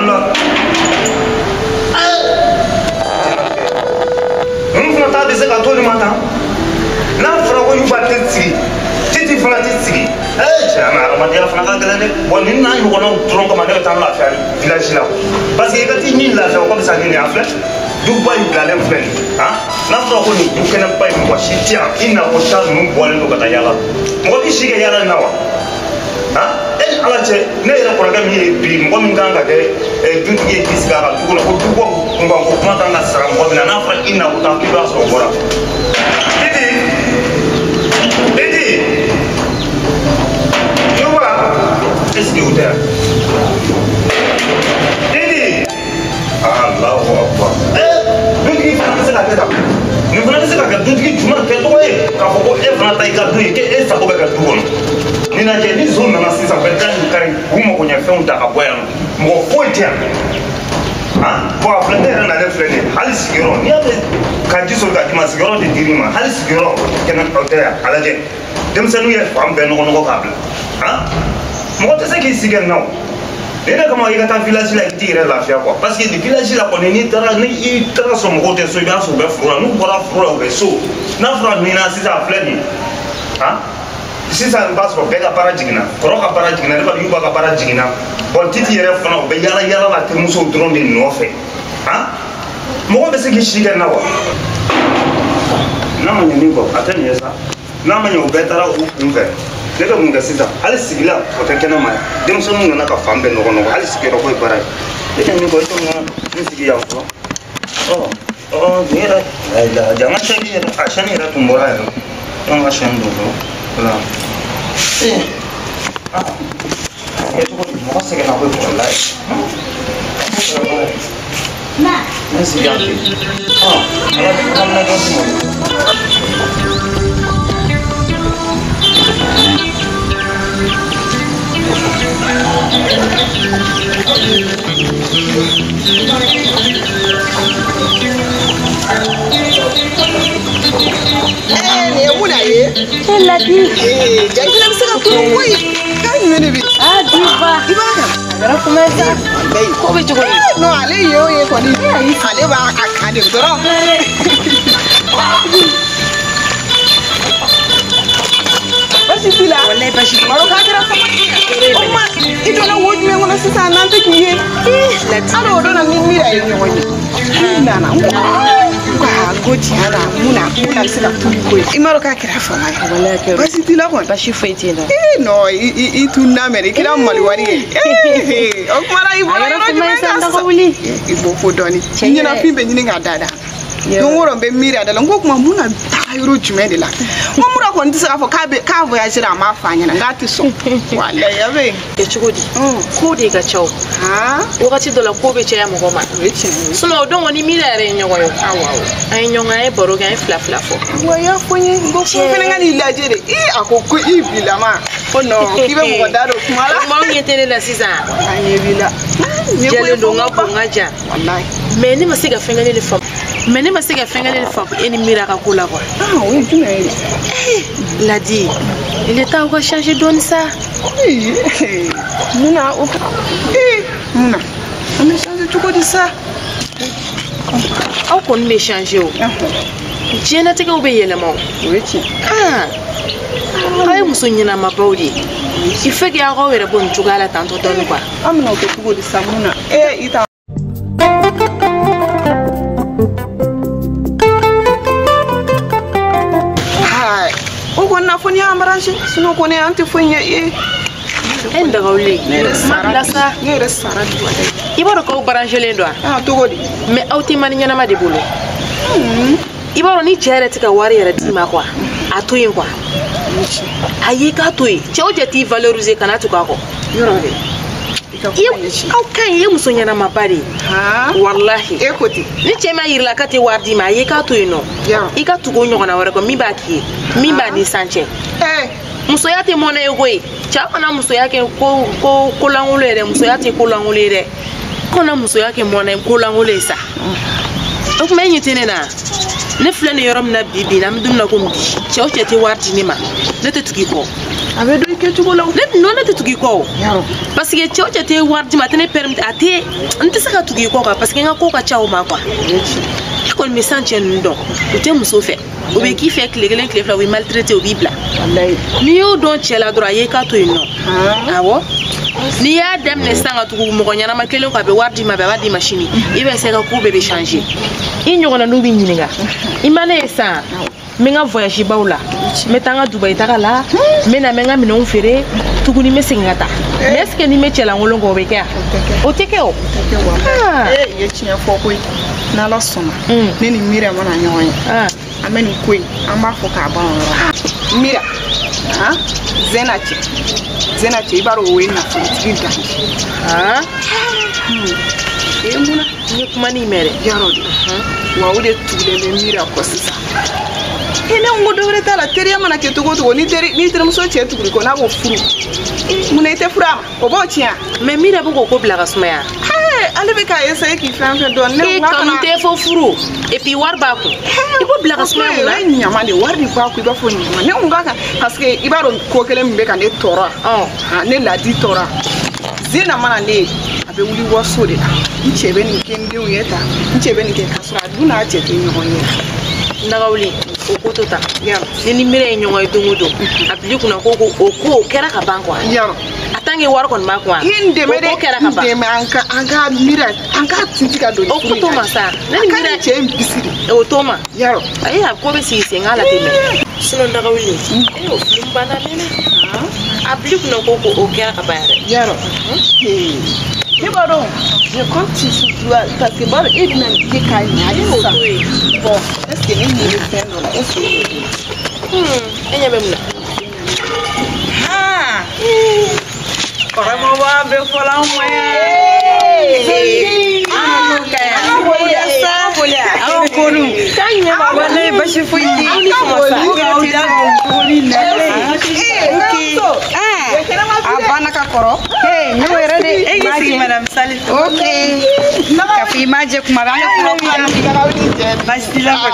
An la. Ninnu fana ta bɛ se ka to nin ma tan. N'a fɔra ko Yuba tɛ sigi, Titi fana tɛ sigi. Cɛ, an ka adamadenya fana ka gɛlɛn dɛ. Bon, nin n'a ɲɔgɔnnaw dɔrɔn kama ne bɛ taa n lafiya village la. Parce que i ka t'i ni lafiya o ka fisa ni nin ye. A filɛ, duba in bilalen filɛ nin ye. Han, n'a fɔra ko nin du kɛnɛba in mɔgɔ si tɛ yan, i n'a ko ta ninnu bɔlen don ka taa yaala. Mɔgɔ b'i si kɛ yaala in na wa? Han, e ni Ala cɛ, ne yɛrɛ kɔrɔkɛ min ye bi mɔgɔ min kan ka kɛ dutigi ye k'i sigi a ka du kɔnɔ ko du ko kunkan ko kuma kan ka sara mɔgɔ min na, n'a fɔra i na ko taa k'i b'a sɔrɔ o bɔra. Titi, Titi, Yuba, est ce que o tɛ yan? Titi, Alahu akbar. Dutigi fana bɛ se ka kɛ tan. Nin fana bɛ se ka kɛ dutigi jumɛn kɛcogo ye k'a fɔ ko e fana ta i ka du ye k'e sago bɛ kɛ du kɔnɔ. Nin lajɛ, ni zon nana sisan, u bɛ da in kari k'u mago ɲɛ fɛnw ta ka bɔ yan nɔ, mɔgɔ foyi tɛ yan. Han, bon, a filɛ, ne yɛrɛ nalen filɛ nin ye, hali sigiyɔrɔ n'i y'a mɛn ka ji soli ka d'i ma, sigiyɔrɔ tɛ dir'i ma, hali sigiyɔrɔ kɛnɛ o tɛ yan. A lajɛ, denmisɛnninw ye fan bɛɛ nɔgɔ nɔgɔ k'a bila. Han, mɔgɔ tɛ se k'i sigi nin na o. Ni ne kama i ka taa village la i t'i yɛrɛ lafiya quoi, parce que nin village la kɔni, n'i taara, ni i taara sɔrɔ mɔgɔw tɛ so, i b'a sɔrɔ u bɛ foro la. N'u bɔra foro la, u bɛ so. N'a fɔra nin na sisan, a filɛ nin ye. Han, sisan i b'a sɔrɔ bɛɛ ka baara jiginna, kɔrɔ ka baara jiginna, ne b'a Yuba ka baara jiginna. Bon, Titi yɛrɛ fana, u bɛ yaala yaala la terimusow dɔrɔn de nɔfɛ. Han, mɔgɔ bɛ se k'i si kɛ nin na wa? N'a ma ɲɛ min kɔ, a tɛ nin ye sa. N'a ma ɲɛ u bɛɛ taara u kun fɛ, ne bɛ mun kɛ sisan? Hali sigila o tɛ kɛnɛ ma yan. Denmisɛnninw nana ka fan bɛɛ nɔgɔ nɔgɔ, hali sigiyɔrɔ ko ye baara ye. Ne tɛ min kɔ, i tɛ mun n sigi yan fɔlɔ. Ɔ ɔ, nin yɛrɛ, ayiwa, ja n ka sɛni yɛrɛ, a sɛni yɛrɛ tun bɔra yɛrɛ. An ka sɛni don fɔlɔ. Wala. Ah, kɛ cogo di? Mɔgɔ sɛgɛnna koyi, walayi. N sigi yan ten. Ɔ, ala ala bɛna dɔ d'i ma. Nin ye mun na ye? E Ladi. Ja i fana bɛ se ka tunu koyi. K'a jumɛn de bɛ yen? Ah, Diba. I b'a kan. A kɛra kuma ye sa. Walayi. Ko bɛ cogo di? Non, ale ye o ye kɔni. Ale b'a a kan de dɔrɔn. Basi t'i la? Walayi basi t'i la. Baro k'a kɛra fama ye. O tuma i donna wo jumɛn kɔnɔ sisan n'an tɛ k'i ye? Ladi. Hali o don na ni Mira ye ɲɔgɔn ye. N nana n ko aa, n ko tiɲɛ na mun na mun na bɛ se ka tunu koyi. I m'a dɔn k'a kɛra fama ye. Walayi a kɛra. Basi t'i la kɔni? Basi foyi t'i la. Non, i tununa mɛ i kɛra maliwari ye. O kuma na i bɔra A kɛra yɔrɔ fama ye jumɛn sa, kan n sisan? dɔgɔ wuli. I bɔ fo dɔɔni. Cɛ N yɛrɛ. ɲɛnafin bɛ ɲini k'a da da. Don o don n bɛ miiri a da la, n ko kuma mun na taga yɔrɔ jumɛn de la? N ko Mura kɔni tɛ se k'a fɔ k'a bɛ k'a voyagera a m'a fɔ a ɲɛna, n k'a tɛ sɔn. Walayi a bɛ yen. Kɛ cogo di? Ko de ka ca o. Wagati dɔ la ko bɛ caya mɔgɔ ma. O ye tiɲɛ ye. Sinon o don kɔni Mira yɛrɛ ye ɲɔgɔn ye. Awɔ awɔ. An ye ɲɔgɔn ye, an ye baro kɛ, an ye fila fila fɔ. Wa i y'a fɔ n ye, n ko fo n fana ka n'i lajɛ de. Ii, a ko ko i bilama. Ko non, k'i bɛ mɔgɔ da don kuma la. O kuma anw ɲɛ tɛ ne la sisan. An ɲɛ b'i la. Jɛlen don, n ka bon, n ka jan. Walayi. Mais ne ma se ka fɛn kelen de faamu. Mais ne ma se ka fɛn kelen de faamu e ni Mira ka ko la quoi. Ah, o ye jumɛn ye? Ladi, il est temps ka changer dɔɔni sa. Mun na o? Mun na? An bɛ changer cogo di sa? Aw kɔni bɛ changer o. Diɲɛnatigɛw bɛ yɛlɛma o. O ye tiɲɛ. Ah, aw ye muso ɲɛnamabaw de ye. Il faut que aw k'aw yɛrɛ bɔ nin cogoya la tantɔ dɔɔni quoi. An bɛna o kɛ cogo di sa mun na? I t'a o kɔni na fo n'i y'an branché, sinon kɔni an tɛ foyi ɲɛ i ye. E n dagawuli. Ne yɛrɛ sara Ma bila sa. Ne yɛrɛ sara bi walayi. I b'a dɔn k'aw branchelen don wa? Ah, cogo di? Mais aw tɛ mani ɲɛnama de bolo. I b'a dɔn ni cɛ yɛrɛ tɛ ka wari yɛrɛ d'i ma quoi, a to yen quoi. A ye k'a to yen. Cɛ o cɛ t'i valoriser, kana tugu a kɔ. Yɔrɔ de. I ye aw ka ɲi, i ye muso ɲɛnamaba de ye. Walahi. E ko ten. Ni cɛ ma yir'i la k'a tɛ wari d'i ma, a ye k'a to yen nɔ. I ka tugu o ɲɔgɔnna wɛrɛ kɔ min b'a k'i ye, min b'a ni san cɛ. Musoya tɛ mɔnɛ ye koyi. Cɛ kana musoya kɛ ko ko kolankolon ye dɛ, musoya tɛ kolankolon ye dɛ. Kana musoya kɛ mɔnɛ kolankolon ye sa. O tuma e ɲɛ tɛ ne na. Ne filɛ nin yɔrɔ min na bi bi in na, an bɛ don min na komi bi, cɛ o cɛ tɛ wari di ne ma, ne tɛ tugu i kɔ. A bɛ dɔn i kɛcogo la o. Ne non, ne tɛ tugu i kɔ o. Parce que cɛ o cɛ tɛ wari di ma, a tɛ ne permettre, a tɛ, n tɛ se ka tugu i kɔ quoi, parce que n ka ko ka ca o ma quoi. E kɔni bɛ san cɛ ninnu dɔn, u tɛ muso fɛ, u bɛ k'i fɛ tile kelen tile fila, u b'i maltraiter, u b'i bila. N'i y'o dɔn cɛ la dɔrɔn, a ye i k'a to yen nɔ. Awɔ. N'i y'a daminɛ sisan ka tugu mɔgɔ ɲɛnama kelen kɔ, a bɛ wari d'i ma, a bɛ wari d'i ma sini, i bɛ se ka ko bɛɛ bɛ changer. I ɲɔgɔnna n'u b'i ɲininka, i ma ne ye sisan, n bɛ n ka voyage baw la, n bɛ taa n ka Dubayi taga la, n bɛ na n bɛ n ka minɛnw feere, tuguni n bɛ segin ka taa. Mais est ce que ni n bɛ cɛlankolon kɔ, o bɛ kɛ wa? O tɛ kɛ o. Ee, i ye tiɲɛ fɔ koyi. N'Ala sɔnna, ne ni Mira mana ɲɔgɔn ye, an bɛ nin ko in, an b'a fɔ k'a ban o yɔrɔ la. Mira, han, Zena cɛ, Zena cɛ, i b'a dɔn o ye nafolotigi dan ye. E mun na? N ye kuma nin mɛn dɛ. Yarɔ de. Wa o de tugulen bɛ Mira kɔ sisan. E ne ko dɔ wɛrɛ t'a la, teriya mana kɛ cogo o cogo, ni teri ni terimuso cɛ tuguli kɔ n'a b'o furu, munna i tɛ furu a ma? O b'o tiɲɛ. Mais Mira bɛ k'o ko bila ka sumaya. Ale bɛ k'a essayer k'i fɛn fɛn dɔn. Ne ko kanu tɛ fo furu, et puis wari b'a kun. I b'o bila ka sumaya mun na? O ye ɲama de, wari de b'a kun, i b'a fɔ ɲama. Ne ko k'a kan, parce que i b'a dɔn ko kelen min bɛ ka ne tɔɔrɔ. Ne Ladi tɔɔrɔ. Zena mana ne ye, a bɛ wuli waso de la. N cɛ bɛ nin kɛ n denw ye tan, n cɛ bɛ nin kɛ, k'a sɔrɔ a dun n'a cɛ tɛ ɲɔgɔn ye. Nagawuli, o ko to tan. Ni ni Mira ye ɲɔgɔn ye don o don, a bil'i kunna ko o ko kɛra ka ban quoi. A tant que wari kɔni b'a kun. I ye n dɛmɛ dɛ, o ko kɛra ka ban. N dɛmɛ an ka Mira, an ka tinti ka don. O ko to ma sa. Ne ni Mira cɛ in bisiri. O to ma. Yarɔ. Ayi, a ko bɛ sigi sen kan la ten mɛ. Sinon Nagawuli, e y'o film banna mɛnɛ. A bil'i kunna ko o kɛra ka ban yɛrɛ. Yarɔ. Ne b'a dɔn, je compte sur toi parce que b'a dɔn e bɛna nin kɛ k'a ɲɛ sisan. Bon, est ce que ne ɲɛ bɛ fɛn dɔ la, est ce que e ɲɛ bɛ mun na? Kɔrɔmɔgɔ bɛ fɔlɔ an ma yan. Aw konu. Walayi basi foyi tɛ yen. A banna ka kɔrɔ. Ne yɛrɛ de. E k'i sigi madame Salif. Ok. Ka fɔ i ma jɛ kuma bɛɛ, an ka kuma Baasi t'i la kɔni.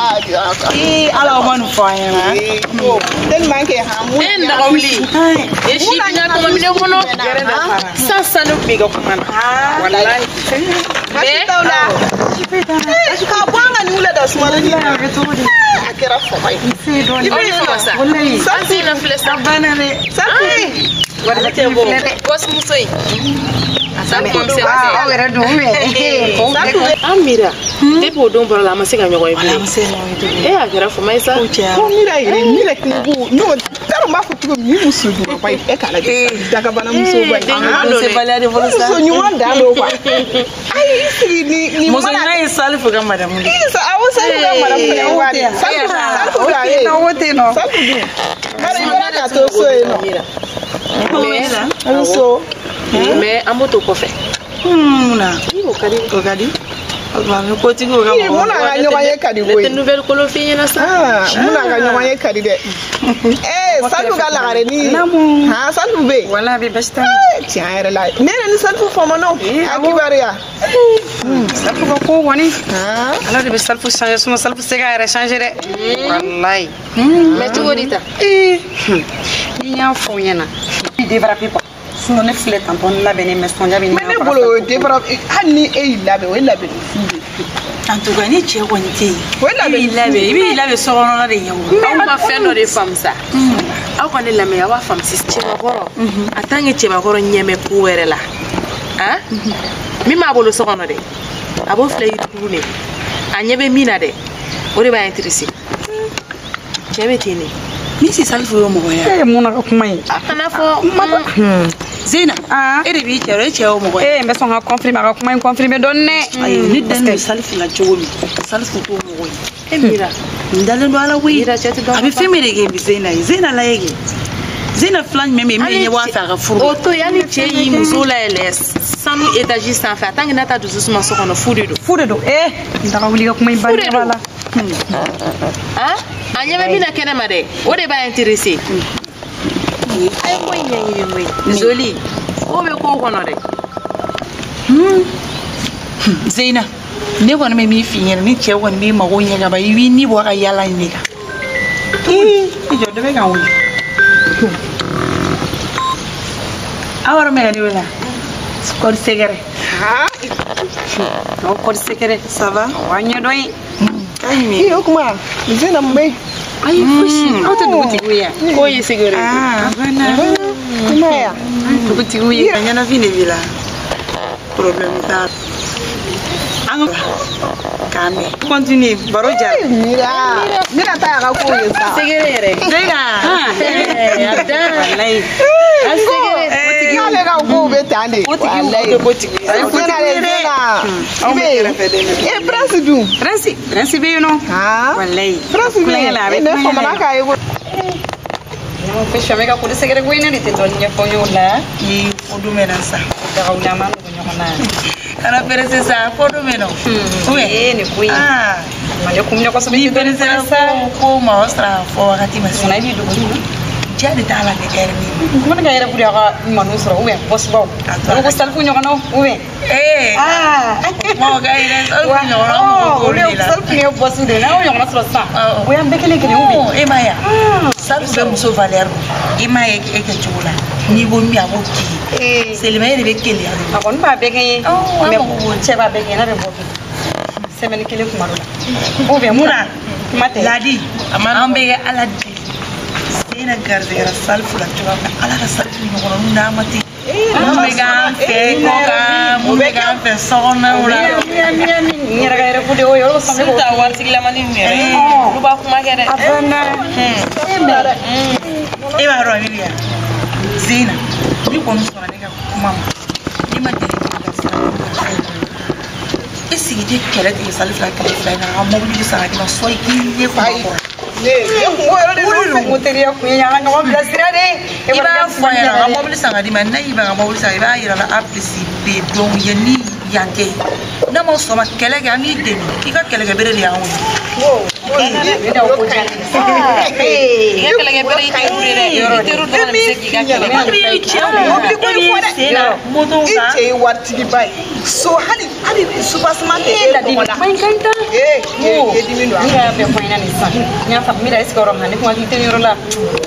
Ee Ala o ma nin fɔ an ɲɛna. Tellement que han mun. E Nagawuli. E si bɛna tɔmɔ minɛ kɔnɔ. San san ne tun b'i ka kuma na. Walayi. Baasi t'aw la. Ka bɔ an ka nin wula da suma la. A kɛra fama ye. I bɛ fama sa. San si na filɛ sa. A banna dɛ. Wala tɛ bɔ. Bɔsi in. Aw yɛrɛ dun mɛ. An Mira, depuis o don bɔra la, an ma se ka ɲɔgɔn ye bilen. E a kɛra fama ye sa. Ko Mira yɛrɛ, Mira ko n'o t'a dɔn n b'a fɔ cogo min, ni muso ɲumanba ye, e k'a lajɛ dagabana musoba ye. Muso ɲuman dan don quoi. Ayi i sigi ni muso ɲuman ye Salifu ka madame de. Awɔ, Salifu ka madame fɛnɛ wa de. Salifu ka ye. O tɛ nɔ. Salifu dun. Bari i bɔra ka to so yen nɔ. A bɛ so. Mais an b'o to kɔfɛ. Mun na? O ka di. O ka di. O tuma an bɛ kotigiw ka mɔgɔw. Mun n'a ka ɲɔgɔn ye ka di koyi. Ne tɛ nouvelle kolon f'i ɲɛna sa. Mun n'a ka ɲɔgɔn ye ka di dɛ. Ee Salifu ka lagarenin. Naamu. Han Salifu bɛ yen. Wala a bɛ baasi t'a la. Tiɲɛ yɛrɛ la, ne yɛrɛ ni Salifu fɔmɔnɔ. A kibaruya. Salifu ka ko kɔni. Ala de bɛ Salifu changer, sinon Salifu tɛ se k'a yɛrɛ changer dɛ. Walayi. Mais cogo di tan? Ee ni n y'a fɔ n ɲɛna. I développer quoi. Sinon ne filɛ tantɔ n labɛnnen mais sɔnja bɛ Mais ne bolo o ye développer, hali ni e y'i labɛn, o ye labɛnni fu de ye. En tout cas ni cɛ kɔni tɛ yen. O ye labɛnni fu de ye. I b'i labɛn sokɔnɔna de ɲɛ o. Aw ma fɛn dɔ de faamu sa. Aw ka ne lamɛn, aw b'a faamu sisan. Cɛbakɔrɔ, a tant que cɛbakɔrɔ ɲɛ bɛ ko wɛrɛ la, han, min b'a bolo so kɔnɔ dɛ, a b'o filɛ yirikuru de, a ɲɛ bɛ min na dɛ, o de b'a intéressé. Cɛ bɛ ten de. Ni si Salifu y'o mɔgɔ ye. E ye mun na ka kuma ye? A kana fɔ. Zena, e de b'i cɛ e cɛ y'o mɔgɔ ye. Ee n bɛ sɔn ka confirmer, a ka kuma in confirmer dɔɔni dɛ. Ayi ne dalen don Salifu la cogo min, Salifu t'o mɔgɔ ye. E Mira. N dalen don ala koyi. Mira cɛ tɛ dɔn. A bɛ fɛn bɛɛ de kɛ bi Zena ye. Zena lajɛ kɛ. Zena filan jumɛn bɛ yen min bɛ ɲɛbɔ a fɛ a ka furu. O to yen, hali cɛ y'i muso layɛlɛ sanu étage sanfɛ, a tant que n'a ta dusu suma so kɔnɔ, fu de don. Fu de don. Ee n taga wuli ka kuma in ban ɲɛ b'a la. Han, a ɲɛ bɛ min na kɛnɛma dɛ, o de b'a intéressé. A ye ko in ɲɛɲini koyi. Zoli, ko bɛ ko kɔnɔ dɛ. Zena. Ne kɔni bɛ min f'i ɲɛna ni cɛ kɔni b'i mago ɲɛ ka ban i b'i ni bɔ ka yaala in de kan. I jɔ dɔ bɛ ka n wele. Aw yɛrɛ mɛ ka ne wele kɔri sɛgɛrɛ. Ɔ kɔri sɛgɛrɛ. Ça va? Wa ɲɛdɔn ye. Ka ɲi. Ee o kuma Zena mun bɛ yen? Ayi fosi aw tɛ dugutigiw ye yan. Ko ye sɛgɛrɛ. Ah, a banna. I m'a ye wa? Dugutigiw ye. Ɲɛnafin de b'i la. Problème t'a la. An ka k'an mɛn. Continue baro jara. Mira Mira ta y'a ka kow ye sa. Sɛgɛrɛ yɛrɛ. Zena. A dan. Walayi. A sɛgɛrɛ. K'ale ka kow bɛ tan de. O tigi o tɛ ko tigi ye. Zena de Zena. Anw bɛ kɛrɛfɛden de. E Prince dun? Prince Prince bɛ yen nɔ. Walayi. Prince bɛ yen. A bɛ E ne kulonkɛ la. famana k'a ye ko. Fo sɛmɛ ka kɔri sɛgɛrɛ ko in ne de tɛ dɔɔnin ɲɛfɔ n ye o la. Ee o dun bɛ na sa. Dagaw la an b'an dogo ɲɔgɔn na. Kana pressé sa ko dun bɛ nɔ. Ee nin ko in. Ah. Mali kun minɛ kosɛbɛ. N'i pressé la ko ko maa o sɔrɔ a fɔ wagati ma se. Munna i b'i dogo nin na? Ja de t'a la ni ɛri min. Kuma ne ka yɛrɛ buru a ka manu sɔrɔ ou bien bɔsibaw. Olu ko salifu ɲɔgɔnnaw ou bien. Ee. Ah. Mɔgɔ ka yɛrɛ salifu ɲɔgɔnnaw mɔgɔ Olu b'olu de la. salifu ye bɔsiw de ye n'aw ɲɔgɔnna sɔrɔ sisan. O y'an bɛɛ kelen kelen ou bien. E ma ye wa? Salifu bɛ muso valeur dɔn. I m'a ye e kɛ cogo la. N'i ko min a b'o k'i ye. Selima e de bɛ keleya. A kɔni b'a bɛɛ kɛ n ye. Awɔ, Mais cɛ b'a bɛɛ kɛ n ye n'a bɛ bɔ bi. Semaine kelen kuma dɔ la. Ou bien Mun na? Kuma tɛ. Ladi an bɛ kɛ Ala deli. Zena garizɛgɛra salifu la cogoya min na Ala ka salifu ɲɔgɔnnaw d'a ma ten. Mun bɛ k'an fɛ kɔkan mun bɛ k'an fɛ sokɔnɔnaw la. N yɛrɛ ka yɛrɛ ko de y'o ye o de kosɔn ne ko. Surtout a waritigilamani ninnu yɛrɛ. Olu b'a kuma kɛ dɛ. A banna. E b'a dɔn min bɛ yan Zena n'i kɔni sɔnna ne ka kuma ma ne ma deli k'i bilasira e sigi tɛ kɛlɛ tigɛ salifu la kɛlɛ fila in na a ka mobili bɛ san ka d'i ma sɔ i k'i ɲɛ kuma kɔrɔ. Ne kun b'o yɔrɔ de nɔfɛ. N ko teriya kun ye an ka ɲɔgɔn bilasira de. I b'a fɔ a ɲɛna a ka mobili san ka d'i ma n'a y'i ban ka mobili san i b'a yira la A plus B donc yan ni yan tɛ n'a ma sɔn ma kɛlɛ kɛ an b'i dɛmɛ i ka kɛlɛkɛbere de y'anw ye. Ne da o ko diya ne ye. I ka kɛlɛkɛbere i teriw de dɛ. I teriw dɔrɔn de bɛ se k'i ka kɛlɛ. Mobili y'i cɛ Mobili ko in fɔ dɛ. sen na moto I kan. cɛ ye waritigiba ye. So hali hali soubassement tɛ e tɔgɔ la. Kuma in ka ɲi tan. Ee e dimi don a N yɛrɛ y'a bɛɛ fɔ n ɲɛna nin sisan. N y'a faamu Mira est ce que yɔrɔ min na ne kun hakili tɛ nin yɔrɔ la.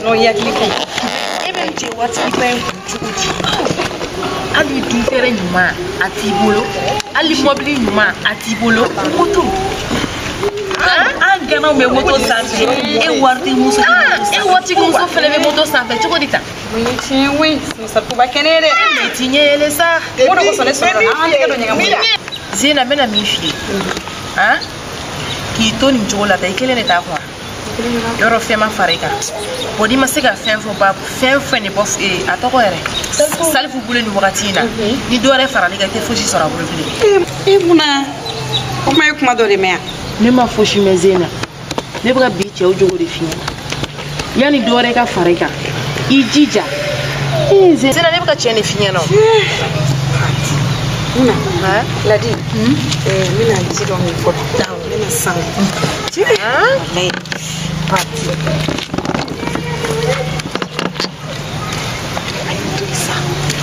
N'o i hakili ka ɲi. E bɛ n cɛ waritigiba in kun cogo di? Hali dunfɛrɛ ɲuman a t'i bolo. Hali mɔbili ɲuman a t'i bolo. Moto. An gɛnnaw bɛ moto sanfɛ e waritigi muso bɛ moto E sanfɛ. waritigi muso fɛnɛ bɛ moto sanfɛ cogo di tan? Mun ye tiɲɛ koyi. Salifuba kɛnɛ ye dɛ. E ti ɲɛ yɛlɛ sa. Mun de kosɔn ne sɔrɔ la an tɛgɛ don ɲɛgɛn kɔnɔ. Zena n bɛna min f'i ye. Han? K'i to nin cogo la tan i kelen de t'a kun wa? Yɔrɔ fɛn ma fara i kan. Bon n'i ma se ka fɛn fɔ ba fɛn fɛn de bɔ a tɔgɔ yɛrɛ. Salifu bolo nin wagati in na. Ni dɔ wɛrɛ faral'i kan i tɛ fosi sɔrɔ a bolo bilen. E munna o kuma ye kuma dɔ de mɛn yan. Ne ma fosi mɛn Zena. Ne bɛ ka bi cɛw jogo de f'i ɲɛna. Yanni dɔ wɛrɛ ka fara i kan i jija. Ee Zena ne bɛ ka tiɲɛ de f'i ɲɛna o. Munna Ladi n bɛna ji dɔ min fɔlɔ. N bɛna san. Walayi.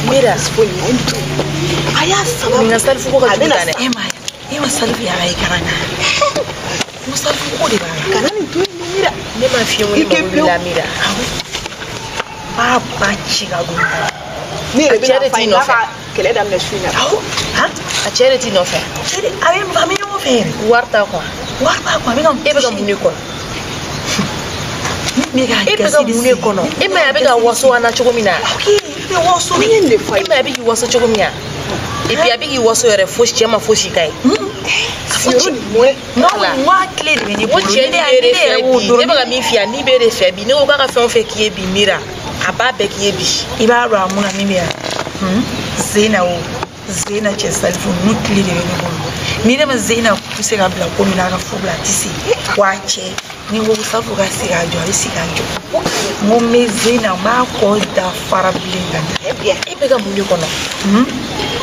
Mira A y'a sama. nin ka salifu ko ka jugu tan dɛ. E ma ye e ma salifu y'a ka ekaran kan. Ko salifu ko de b'a la. Kana nin to yen Mira. Ne ma f'i ye ko ne mago b'i la Mira. B'a ba ci ka don. Ne yɛrɛ A cɛ de bɛna fa t'i ye n'a nɔfɛ. ka kɛlɛ daminɛ su in na. Awɔ. Han? A cɛ de t'i nɔfɛ. Cɛ de a bɛ an bɛ ɲɔgɔn fɛ yɛrɛ. Wari t'a kun. Wari b'a kun a bɛ ka E bɛ ka mun de kɔnɔ? Ne bɛ ka E bɛ ka mun de kɔnɔ? E ma ye a bɛ ka waso an na cogo min na? Ok i bɛ waso. Ne ye nin de fɔ a E ye. ma ye a bɛ k'i waso cogo min na? Et puis a bɛ k'i waso yɛrɛ fosi cɛ ma fosi k'a ye. Siyɔrɔ ni mɔnɛ. N ko a tile de bɛ ne N ko bolo. cɛ Ne ni b'e de ne yɛrɛ fɛ b'o bi. dɔrɔn. Ne bɛ ka min f'i ye n'i b'e de fɛ bi ne ko k'a ka fɛn o fɛn k'i ye bi Mira a b'a bɛɛ k'i ye bi. I b'a dɔn a mun na min bɛ yan. Zena o Zena cɛ salifu ninnu tile de bɛ ne bolo. Ni ne ma Zena poussé ka bila ko min na a ka furu la a tɛ se. Wa a cɛ ni n ko salifu ka se k'a jɔ a bɛ se k'a jɔ. N ko n bɛ Zena n b'a kɔ da fara bilen ka taa. E bɛ ka mun de kɔnɔ?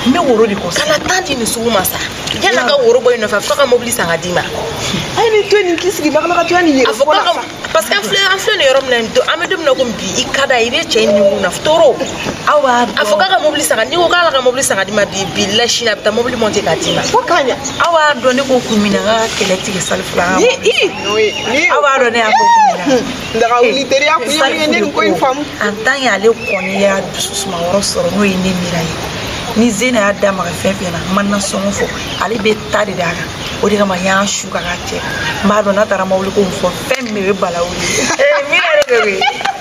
N bɛ woro de kɔ. Kana tan di nin sugu ma sa. Yan'a ka woro bɔ i nɔfɛ f'a ka mobili san ka d'i ma. A ye nin to yen nin k'i sigi lakalakatɔya nin yɛrɛ fɔ la sa. Parce que an filɛ nin yɔrɔ min na an bɛ don min na komi bi i ka d'a ye i bɛ cɛ in ɲugun na tɔɔrɔ. Aw b'a dɔn. A fɔ k'a ka mobili san ka n'i ko k'ala ka mobili san ka d'i ma bi bi la sini a bɛ taa mobili monter k'a d'i ma. Fo k'a ɲɛ. Aw b'a dɔn ne ko kun min na n ka kɛlɛ tigɛ Salifu la. Ni i. Aw b'a dɔn ne y'a fɔ kun min na. Daga wuli teriya kun ye mun ye ne nin ko in faamu. En tant que ale kɔni y'a dusu suma yɔrɔ sɔrɔ n'o ye ne Mira ye. Ni Zena y'a da maga fɛn fɛn na n ma nasɔngɔ fɔ ale bɛ ta de d'a kan o de kama n y'a su ka k'a cɛ n b'a dɔn n'a taara mobili ko in fɔ fɛn min bɛ bala wuli Mira de bɛ wele.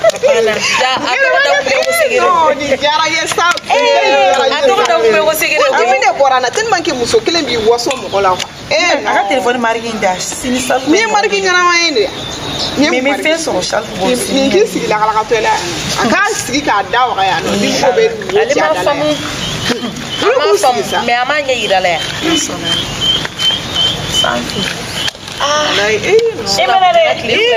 A tɔgɔ da kun bɛ ko segere. Non nin diyara n ye sa. A tɔgɔ da kun bɛ ko segere. Dimi de bɔra n na tellement que muso kelen b'i waso mɔgɔ la quoi. A ka téléphone marque in da sini Salifu. Nin ye marque ɲɛnama ye de. Mais n bɛ fɛn sɔrɔ Salifu bolo sini. Nin k'i sigi lakalakatɔ la a k'a sigi k'a da waga yan nɔ ni mɔgɔ bɛ wo ci a da la yan. A m'a faamu mais a m'a ɲɛ yira la yan. E mana dɛ.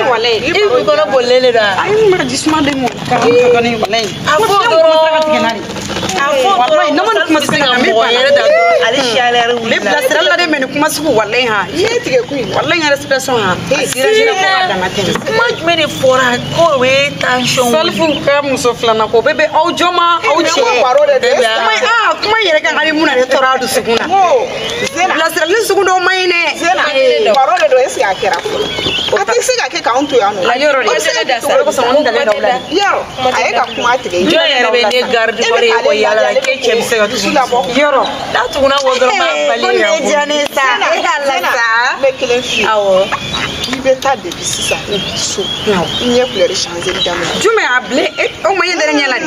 Walayi. I kɔnɔ bolilen de don wa. Ayi n bɛ ka jisuma de mɔ. Ka dɔɔni walayi. A fɔ dɔrɔn. A fɔ dɔrɔn. Ne ma nin kuma sugu na n bɛ mɔgɔ yɛrɛ da ale siyalen wuli. Ne bilasirali la de mɛ nin kuma sugu walayi han. I ye tigɛ kun in. Walayi n ka respiration han. A sira fo k'a dama tɛmɛ. Kuma jumɛn de fɔra ko o ye tension. Salifu ka muso filanan ko bɛɛ bɛ aw jɔ ma aw cɛ. Baro de don. Kuma yɛrɛ kan hali mun na ne tɔɔrɔ a dusukun na. Bilasirali sugu dɔw man ɲi dɛ. Zena baro de don est ce que a kɛra fɔlɔ. A tɛ se ka kɛ k'anw to yan nɔ. A yɔrɔ de. O kosɔn n dalen d'aw la. Yɔrɔ a ye ka kuma tigɛ. Jɔn yɛrɛ bɛ ne garde corps ye ko yala la k'e cɛ bɛ se ka dusu labɔ. Yɔrɔ. N'a tuguna kɔ dɔrɔn b'a bali. Ko nin ye diya ne ye sa. E ka la sa. N bɛ kelen f'i ye. Awɔ. I bɛ taa depuis sisan so. I ɲɛ couleur changer daminɛ. Jumɛn a bilen o ma ɲɛ tɛ ne ɲɛ la de.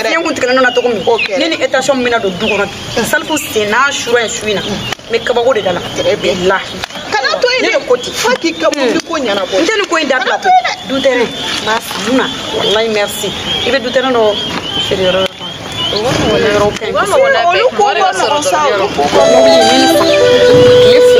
Fiɲɛ kun tigɛlen na cogo min. Ne ni tension min bɛna don du kɔnɔ. Salifu sen n'a sura ye su in na. N bɛ kabako de da la. Bilahi. Kana to yen dɛ. Ko ten. F'a k'i ka mobili ko ɲɛnabɔ. N tɛ nin ko in dabila koyi. Du terrain. N b'a san mun na. Walayi merci. I bɛ du terrain dɔ feere yɔrɔ dɔ. Yɔrɔ ka ɲi. Olu ko ka nɔgɔn sa olu ko ka nɔgɔn. Mobili in ni san. Tile